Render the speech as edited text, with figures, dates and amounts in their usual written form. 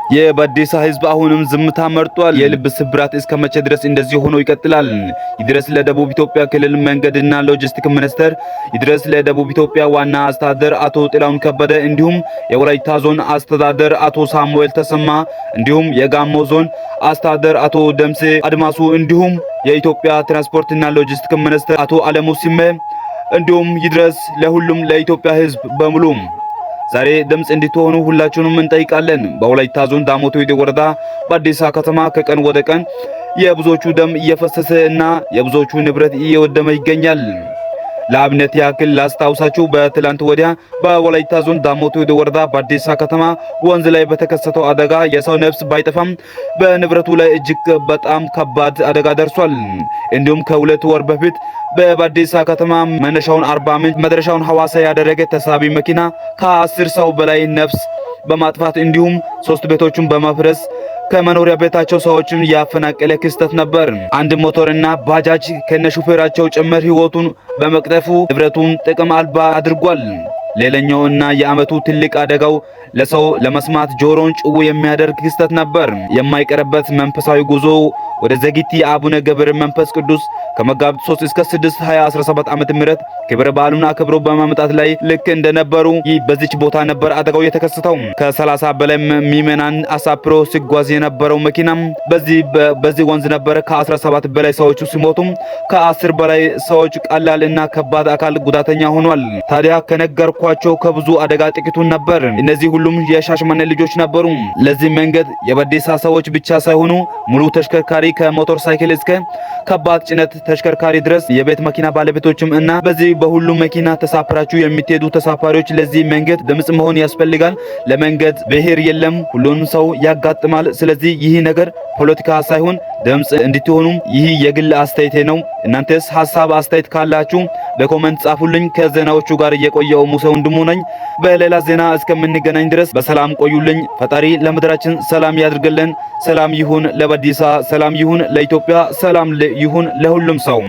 የባዴሳ ህዝብ አሁንም ዝምታ መርጧል። የልብ ስብራት እስከ መቼ ድረስ እንደዚህ ሆኖ ይቀጥላል? ይድረስ ለደቡብ ኢትዮጵያ ክልል መንገድና ሎጂስቲክ ሚኒስቴር፣ ይድረስ ለደቡብ ኢትዮጵያ ዋና አስተዳደር አቶ ጥላሁን ከበደ፣ እንዲሁም የወላይታ ዞን አስተዳደር አቶ ሳሙኤል ተሰማ፣ እንዲሁም የጋሞ ዞን አስተዳደር አቶ ደምሴ አድማሱ፣ እንዲሁም የኢትዮጵያ ትራንስፖርትና ሎጂስቲክ ሚኒስትር አቶ አለሙ ሲሜ፣ እንዲሁም ይድረስ ለሁሉም ለኢትዮጵያ ህዝብ በሙሉ። ዛሬ ድምጽ እንድትሆኑ ሁላችሁንም እንጠይቃለን። በወላይታ ዞን ዳሞት ወይዴ ወረዳ በአዲስ ከተማ ከቀን ወደ ቀን የብዙዎቹ ደም እየፈሰሰ እና የብዙዎቹ ንብረት እየወደመ ይገኛል። ለአብነት ያክል ላስታውሳችሁ፣ በትላንት ወዲያ በወላይታ ዞን ዳሞት ወይዴ ወረዳ በአዲስ ከተማ ወንዝ ላይ በተከሰተው አደጋ የሰው ነፍስ ባይጠፋም በንብረቱ ላይ እጅግ በጣም ከባድ አደጋ ደርሷል። እንዲሁም ከ2 ወር በፊት በባዴሳ ከተማ መነሻውን አርባ ምንጭ መድረሻውን ሐዋሳ ያደረገ ተሳቢ መኪና ከ10 ሰው በላይ ነፍስ በማጥፋት እንዲሁም ሶስት ቤቶችን በማፍረስ ከመኖሪያ ቤታቸው ሰዎችን ያፈናቀለ ክስተት ነበር። አንድ ሞተርና ባጃጅ ከነሹፌራቸው ጭምር ህይወቱን በመቅጠፉ ንብረቱን ጥቅም አልባ አድርጓል። ሌላኛውና የዓመቱ ትልቅ አደጋው ለሰው ለመስማት ጆሮን ጭው የሚያደርግ ክስተት ነበር። የማይቀርበት መንፈሳዊ ጉዞ ወደ ዘጊቲ አቡነ ገብረ መንፈስ ቅዱስ ከመጋቢት 3 እስከ 6 2017 ዓመተ ምህረት ክብረ በዓሉን አክብሮ በማምጣት ላይ ልክ እንደነበሩ ይህ በዚች ቦታ ነበር አደጋው የተከሰተው። ከ30 በላይ ምዕመናን አሳፍሮ ሲጓዝ የነበረው መኪና በዚህ ወንዝ ነበር። ከ17 በላይ ሰዎች ሲሞቱ ከ10 በላይ ሰዎች ቀላል እና ከባድ አካል ጉዳተኛ ሆኗል። ታዲያ ከነገርኳቸው ከብዙ አደጋ ጥቂቱን ነበር። እነዚህ ሁሉም የሻሸመኔ ልጆች ነበሩ። ለዚህ መንገድ የበዴሳ ሰዎች ብቻ ሳይሆኑ ሙሉ ተሽከርካሪ ከሞተር ሳይክል እስከ ከባድ ጭነት ተሽከርካሪ ድረስ የቤት መኪና ባለቤቶችም እና በዚህ በሁሉም መኪና ተሳፍራችሁ የምትሄዱ ተሳፋሪዎች ለዚህ መንገድ ድምጽ መሆን ያስፈልጋል። ለመንገድ ብሔር የለም፣ ሁሉንም ሰው ያጋጥማል። ስለዚህ ይህ ነገር ፖለቲካ ሳይሆን ድምጽ እንድትሆኑ ይህ የግል አስተያየቴ ነው። እናንተስ ሀሳብ አስተያየት ካላችሁ በ comment ጻፉልኝ። ከዜናዎቹ ጋር የቆየው ሙሴ ወንድሙ ነኝ። በሌላ ዜና እስከምንገናኝ ድረስ በሰላም ቆዩልኝ። ፈጣሪ ለምድራችን ሰላም ያድርግልን። ሰላም ይሁን ለበዲሳ፣ ሰላም ይሁን ለኢትዮጵያ፣ ሰላም ይሁን ለሁሉም ሰው።